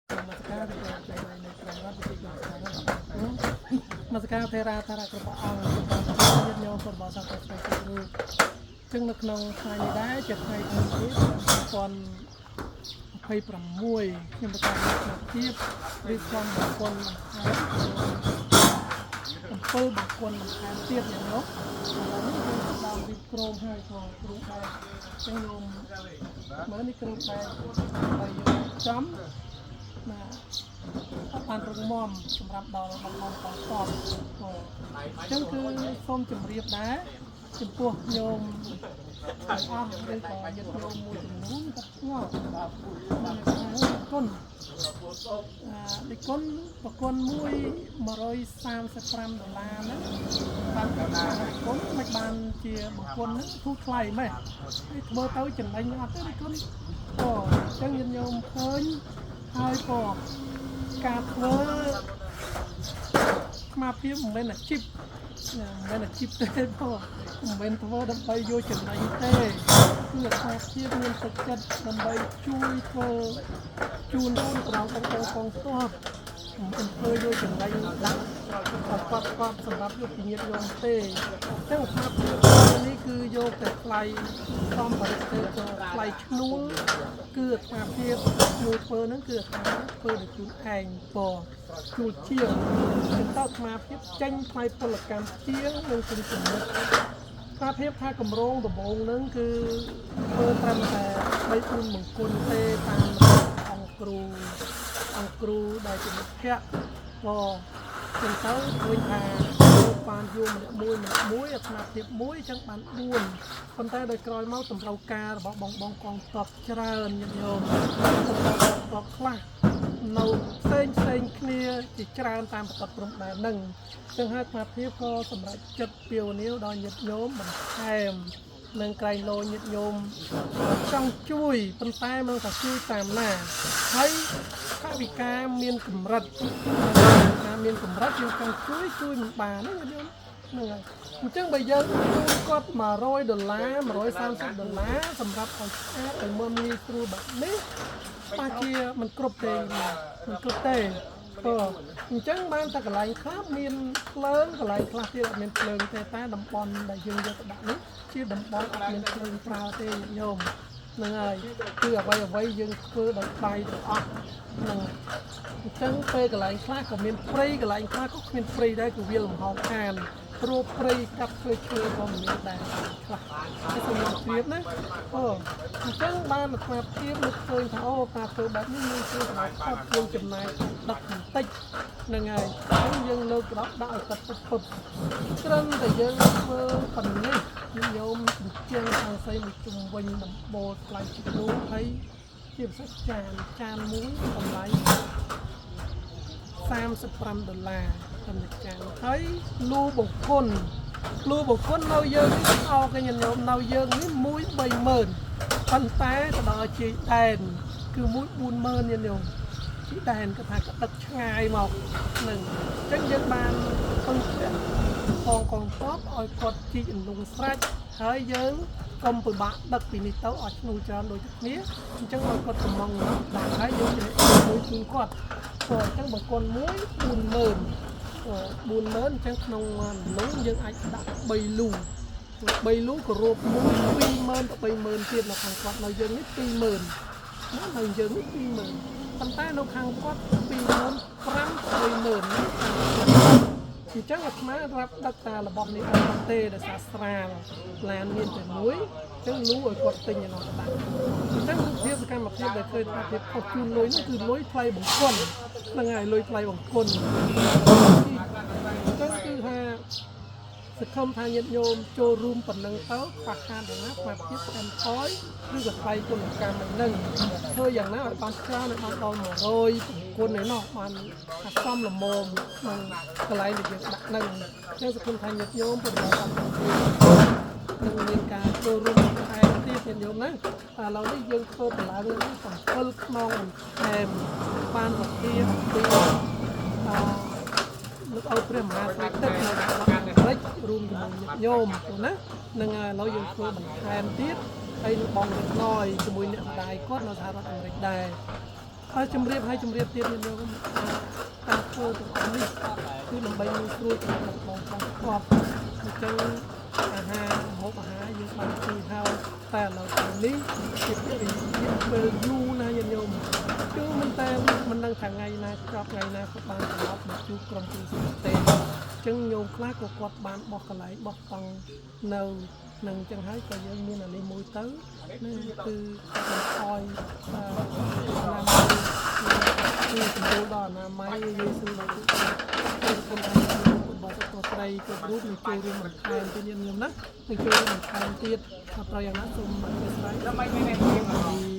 នមស្ការឬក៏ចៃដៃនៅក្នុងរដ្ឋវិទ្យាសាស្ត្រនមស្ការថេរាថារៈគ្រប់ព្រះអង្គគ្រប់ញាតិញោមពុទ្ធបរិស័ទស្រីគ្រប់រូបចឹងនៅក្នុងថ្ងៃនេះដែរជាថ្ងៃទី2026ខ្ញុំប្រកាសភាពរៀបចំបង្គន់បន្ថែម7បង្គន់បន្ថែមទៀតយ៉ាងនោះឥឡូវនេះយើងដើមរៀបក្រមហើយក៏គ្រូដែរចឹងញោមមើលនេះគ្រូដែរហើយយើងចំណាអត់បានរងមសម្រាប់ដល់បងប្អូនកងទ័ពអញ្ចឹងគឺសូមជម្រាបដែរចំពោះញោមទាំងអស់ឬក៏ញាតិញោមមួយចំនួនក៏ឆ្ងល់បានថាគុណអាគុណប្រគុណមួយ135ដុល្លារហ្នឹងបានគុណមិនបានជាបង្គន់ហ្នឹងធូរថ្លៃម៉េះហើយធ្វើទៅចំណេញអត់ទេគុណអូអញ្ចឹងញាតិញោមឃើញហើយក៏ការធ្វើស្មារតីមិនមែនអាជីពមិនមែនអាជីពទេបងមិនមែនធ្វើដើម្បីយកចំណេញទេគឺអាត្មាភាពមានទឹកចិត្តដើម្បីជួយធ្វើជូនដល់បងប្អូនកងទ័ពមិនមែនធ្វើយកចំណេញដាក់កប់កប់សម្រាប់យកពីញាតិញោមទេអញ្ចឹងអាត្មាភាពនេះគឺយកតែថ្លៃសំបរិទេក៏ថ្លៃឈ្នួលគឺអាត្មាភាពឈ្នួលធ្វើហ្នឹងគឺអាត្មាភាពធ្វើដោយខ្លួនឯងពជួលជាងចឹងទៅអាត្មាភាពចេញថ្លៃពលកម្មជាងនិងគុណចំណុចអាត្មាភាពថាកម្រងដំបងហ្នឹងគឺធ្វើត្រឹមតែ3 4មង្គលទេតាមអង្គគ្រូអង្គគ្រូដែលជាមិត្តភក្តិក៏ចឹងទៅឃើញថាលោកបានយកម្នាក់មួយម្នាក់មួយអាត្មាភាពមួយចឹងបាន4ប៉ុន្តែដោយក្រោយមកតម្រូវការរបស់បងបងកងទ័ពច្រើនញាតិញោមកងទ័ពខ្លះនៅផ្សេងផ្សេងគ្នាជាច្រើនតាមបន្ទាត់ព្រំដែនហ្នឹងចឹងហើយអាត្មាភាពក៏សម្រេចចិត្តពាវនាវដល់ញាតិញោមបន្ថែមនឹងក្រែងលោញាតិញោមចង់ជួយប៉ុន្តែមិនថាជួយតាមណាហើយថវិកាមានកម្រិតការមានកម្រិតយើងចង់ជួយជួយមិនបានទេញាតិញោមហ្នឹងហើយអញ្ចឹងបើយើងជួយគាត់100ដុល្លារ130ដុល្លារសម្រាប់ឲ្យស្អាតឲ្យមើលងាយស្រួលបែបនេះប៉ះជាមិនគ្រប់ទេមិនគ្រប់ទេបើអញ្ចឹងបានតែកន្លែងខ្លះមានភ្លើងកន្លែងខ្លះទៀតអត់មានភ្លើងទេតែតំបន់ដែលយើងយកទៅដាក់នេះជាតំបន់អត់មានភ្លើងប្រើទេញោមហ្នឹងហើយគឺអ្វីអ្វីយើងធ្វើដោយដៃទាំងអស់ហ្នឹងអញ្ចឹងពេលកន្លែងខ្លះក៏មានព្រៃកន្លែងខ្លះក៏គ្មានព្រៃដែរគឺវាលំហខានព្រោះព្រៃកាត់ធ្វើឈើក៏មិនមានដែរខ្លះតែសូមជម្រាបណាអូអញ្ចឹងបានអាត្មាភាពនឹកឃើញថាអូការធ្វើបែបនេះមានជួយសម្រាប់ផុតយើងចំណាយដឹកបន្តិចហ្នឹងហើយអញ្ចឹងយើងលើកក្រោបដាក់ឲ្យគាត់ពុបពុបត្រឹមតែយើងធ្វើប៉ុណ្នេះញោមជាងខាងស្អីមួយជុំវិញដំបូលថ្លៃឈ្នួលហើយជាពិសេសចានចានមួយតម្លៃ35ដុល្លារត្រឹមតែចានហើយលូបង្គន់លូបង្គន់នៅយើងនេះអោគេញោមនៅយើងនេះ1 30000ប៉ុន្តែទៅដល់ជាយដែនគឺ1 40000ញោមជាយដែនគាត់ថាក៏ដឹកឆ្ងាយមកនឹងអញ្ចឹងយើងបានពឹងពាក់ផងកងទ័ពឲ្យគាត់ជីកអន្លង់ស្រេចហើយយើងកុំពិបាកដឹកពីនេះទៅឲ្យឈ្នួលច្រើនដូចគ្នាអញ្ចឹងឲ្យគាត់កំងដាក់ហើយយើងជាមួយជូនគាត់ព្រោះអញ្ចឹងបើគាត់មួយ40000 40000អញ្ចឹងក្នុងលងយើងអាចដាក់3លូ3លូក៏រួបមួយ20000ទៅ30000ទៀតនៅខាងគាត់នៅយើងនេះ20000ណានៅយើងនេះ20000ប៉ុន្តែនៅខាងគាត់25000 30000ណាអញ្ចឹងអាត្មារាប់ដឹកតារបស់នេះអត់ទេដោយសារស្រាលឡានមានតែមួយអញ្ចឹងលូឲ្យគាត់ទិញឯនោះទៅដាក់អញ្ចឹងរូបភាពសកម្មភាពដែលឃើញថាភាពខុសជូនលុយនោះគឺលុយថ្លៃបង្គន់ហ្នឹងហើយលុយថ្លៃបង្គន់អញ្ចឹងគឺថាសង្ឃឹមថាញាតិញោមចូលរួមប៉ុណ្ណឹងទៅខ្វះខាតយ៉ាងណាខ្វះភាពថែមថយឬក៏ថ្លៃគុណកម្មអីហ្នឹងធ្វើយ៉ាងណាឲ្យបានច្រើនឲ្យបានដល់100បង្គន់ឯណោះបានអាសមល្មមក្នុងកន្លែងដែលយើងដាក់ហ្នឹងអញ្ចឹងសង្ឃឹមថាញាតិញោមពុទ្ធបរិស័ទនឹងមានការចូលរួមបន្ថែមទៀតញាតិញោមណាឥឡូវនេះយើងធ្វើតម្លើងនឹង7ខ្នងបន្ថែមបានវិធាអំពីអលោកឲ្យព្រះមហាស្ដេចទឹកនៅសហរដ្ឋអាមេរិករួមជាមួយញាតិញោមណានឹងឥឡូវយើងធ្វើបន្ថែមទៀតហើយនឹងបងរណយជាមួយអ្នកម្ដាយគាត់នៅសហរដ្ឋអាមេរិកដែរ ហើយជំរាបហើយជំរាបទៀតញាតិញោមការធ្វើទាំងអស់នេះគឺដើម្បីងាយស្រួលសម្រាប់បងប្អូនគាត់អញ្ចឹងអាហារម្ហូបអាហារយើងបានជួយហើយតែឥឡូវពេលនេះជារយៈពេលយូរណាស់ញាតិញោមគឺមិនតែមិនដឹងថាថ្ងៃណាចប់ថ្ងៃណាក៏បានត្រឡប់មកជួបក្រុមគ្រួសារទេអញ្ចឹងញោមខ្លះក៏គាត់បានបោះកន្លែងបោះតង់នៅនឹងអញ្ចឹងហើយក៏យើងមានអានេះមួយទៅនេះគឺកាត់បន្ថយអឺអនាម័យគឺសម្រួលដល់អនាម័យយើងស្រួលដល់ទូទៅគឺខ្ញុំថារបស់តត្រីគ្រប់រូបនឹងចូលរួមបន្ថែមទៀតញាតិញោមណានឹងចូលរួមបន្ថែមទៀតថាត្រូវយ៉ាងណាសូមអធិស្ឋាន แล้วไม่ไม่ไม่ไม่ ពី